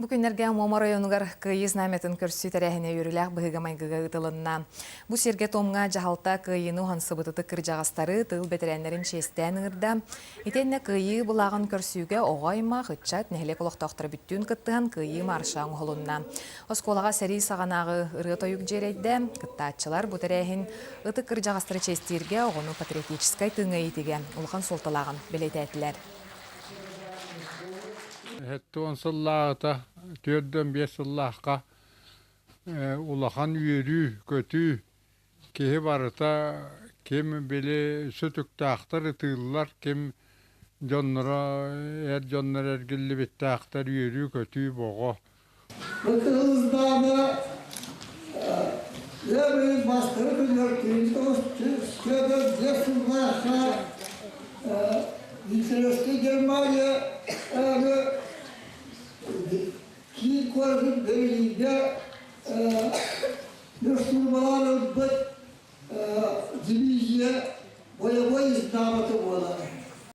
Бу күннэргэ Муома оройуонугар Кыайыы знамятын көрсүү тэрээһинэ үөрүүлээх быһыыга-майгыга ыытылынна. Бу сиргэ-туомҥа дьаһалта Кыайыыны уһансыбыт ытык кырдьаҕастары, тыыл бэтэрээннэрин чиэстээн ыҥырда. Итиэннэ Кыайыы былааҕын көрсүүгэ оҕо аймах, ыччат, нэһилиэк олохтоохторо бүттүүн кыттыһан Кыайыы марша оҥоһулунна. Оскуолаҕа сэрии саҕанааҕы ырыа-тойук дьиэрэйдэ. Кыттааччылар бу тэрээһин ытык кырдьаҕастары чиэстииргэ, оҕону патриотическай тыыҥҥа иитиигэ улахан суолталааҕын бэлиэтээтилэр. 70 сыллааҕыта, 45 сыллаахха улахан үөрүү, көтүү, киһи барыта ким били сүтүктээхтэр ытыыллар, ким дьонноро, эр дьоннор эргиллибиттээхтэр үөрүү-көтүү боҕо. Бу кыһыл ыам бастакы күнүгэр 1945 сыллаахха Гитлеровскай Германия киин куоратын Берлиҥҥэ штурмалаан ылбыт дивизия бойобуой знамята буолар.